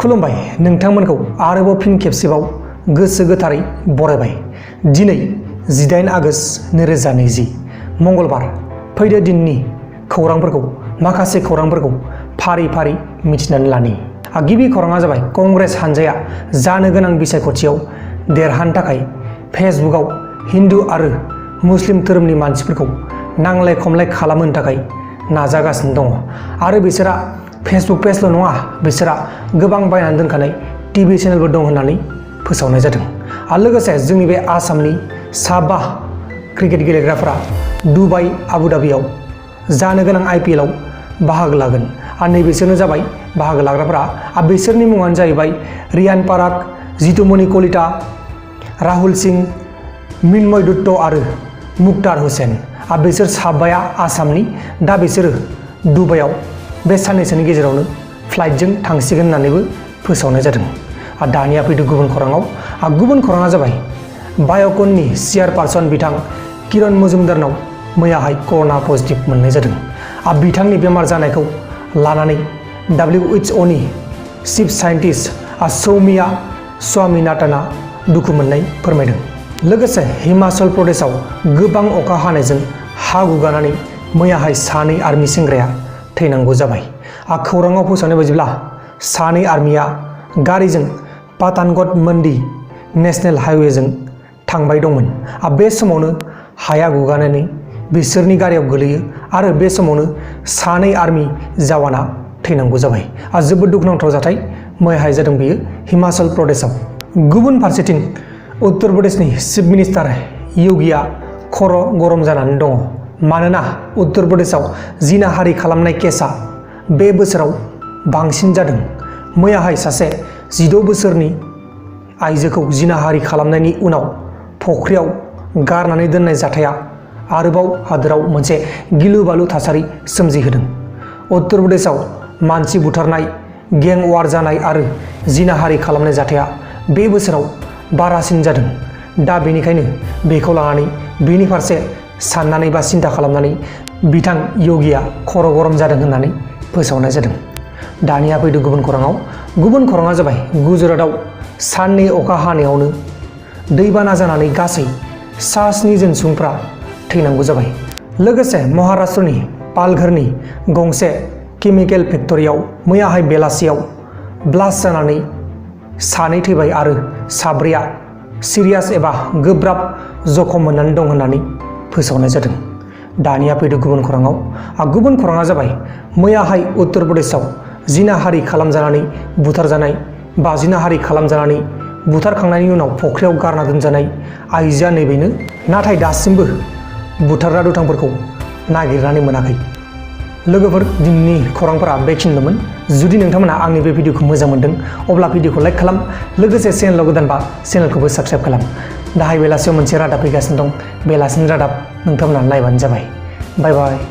खुलुमबाय नोंथांमोनखौ आरोबाव फिन खेबसेबाव गोसो गोथारै बरायबाय। दिनै 18 आगष्ट 2020 मंगलबार फैदो दिननि खौरांफोरखौ माखासे खौरांफोरखौ फारि फारि मिथिनानै लानि। गिबि खौराङा जाबाय कंग्रेस हानजाया जानो गोनां बिसायख'थियाव देरहानो थाखाय फेसबुकआव हिन्दु आरो मुस्लिम धोरोमनि मानसिफोरखौ नांलाय खमलाय खालामनो थाखाय नाजागासिनो दङ आरो बिसोरा फेसबुक पेजल' नङा, बिसोरा गोबां बायनानै दोनखानाय टिभि चेनेलबो दं होननानै फोसावनाय जादों। आरो लोगोसे जोंनि बे आसामनि साबा क्रिकेट गेलेग्राफोरा दुबाइ आबुधाबियाव जानो गोनां IPL आव बाहागो लागोन आरो नैबेसोरनो जाबाय बाहागो लाग्राफोरा। बिसोरनि मुङानो जाहैबाय रियान पाराग, जितुमणि कलिता, राहुल सिंह, मिन्मय दत्त आरो मुक्तार हुसैन। बिसोर साबाया आसामनि। दा बिसोरो दुबाइयाव बे साननैसोनि गेजेरावनो फ्लाइटजों थांसिगोन होननानैबो फोसावनाय जादों। दानिया फैदो गुबुन खौराङाव। गुबुन खौराङा जाबाय बाय'कननि चेयारपारसन बिथां किरण मजुमदारनाव मैयाहाय कर'ना पजिटिभ मोननाय जादों। बिथांनि बेमार जानायखौ लानानै WHOनि चिफ साइन्टिस्ट सौमिया स्वामीनाथना दुखु मोननाय फोरमायदों। लोगोसे हिमाचल प्रदेशआव गोबां अखा हानायजों हा गुगानानै मैयाहाय सानै आर्मि सेंग्राया थैनांगौ जाबाय। खौराङाव फोसावनाय बायदिब्ला सानै आर्मिया गारिजों पातानकट मन्डी नेशनेल हाइवेजों थांबाय दंमोन। बे समावनो हाया गुगानानै बिसोरनि गारियाव गोलैयो आरो बे समावनो सानै आर्मि जवाना थैनांगौ जाबाय। जोबोद दुखुनांथाव जाथाय मैयाहाय जादों बेयो हिमाचल प्रदेशआव। गुबुन फारसेथिं उत्तर प्रदेशनि चिफ मिनिस्टार योगिया खर' गरम जानानै दङ। मानोना उत्तर प्रदेशआव जिनाहारि खालामनाय केसआ बे बोसोराव बांसिन जादों। मैयाहाय सासे 16 बोसोरनि आइजोखौ जिनाहारि खालामनायनि उनाव फख्रियाव गारनानै दोननाय जाथाया आरोबाव हादोराव मोनसे गिलु बालु थासारि सोमजिहोदों। उत्तर प्रदेशआव मानसि बुथारनाय, गें वार जानाय आरो जिनाहारि खालामनाय जाथाया बे बोसोराव बारासिन जादों। दा बेनिखायनो बेखौ लानानै बेनि फारसे साननानै बा सिन्था खालामनानै बिथां योगिया खर' गरम जादों होननानै फोसावनाय जादों। दानिया फैदो गुबुन खौराङाव। गुबुन खौराङा जाबाय गुजरातआव साननै अखा हानायावनो दैबाना जानानै गासै 7 जन सुबुंफ्रा थैनांगौ जाबाय। लोगोसे महाराष्ट्रनि पालघरनि गंसे केमिकेल फेक्टरियाव मैयाहाय बेलासियाव ब्लास्ट जानानै सानै थैबाय आरो साब्रैया सिरियास एबा गोब्राब जखम मोननानै दं होननानै फोसावनाय जादों। दानिया फैदो गुबुन खौराङाव। गुबुन खौराङा जाबाय मैयाहाय उत्तर प्रदेशआव जिनाहारि खालामजानानै बुथारजानाय बा जिनाहारि खालामजानानै बुथारखांनायनि उनाव फख्रियाव गारना दोनजानाय आइजोआ नैबेनो, नाथाय दासिमबो बुथारग्रा दुथांफोरखौ नागिरनानै मोनाखै। लोगोफोर, दिनैनि खौरांफोरा बेखिनिल'मोन। जुदि नोंथांमोना आंनि बे भिडिअखौ मोजां मोनदों अब्ला भिडिअखौ लाइक खालाम, लोगोसे चेनेलाव गोदानबा चेनेलखौबो साबस्क्राइब खालाम। दाहाय बेलासियाव मोनसे रादाब फैगासिनो दं। बेलासिनि रादाब नोंथांमोना नायबानो जाबाय। बाय बाय।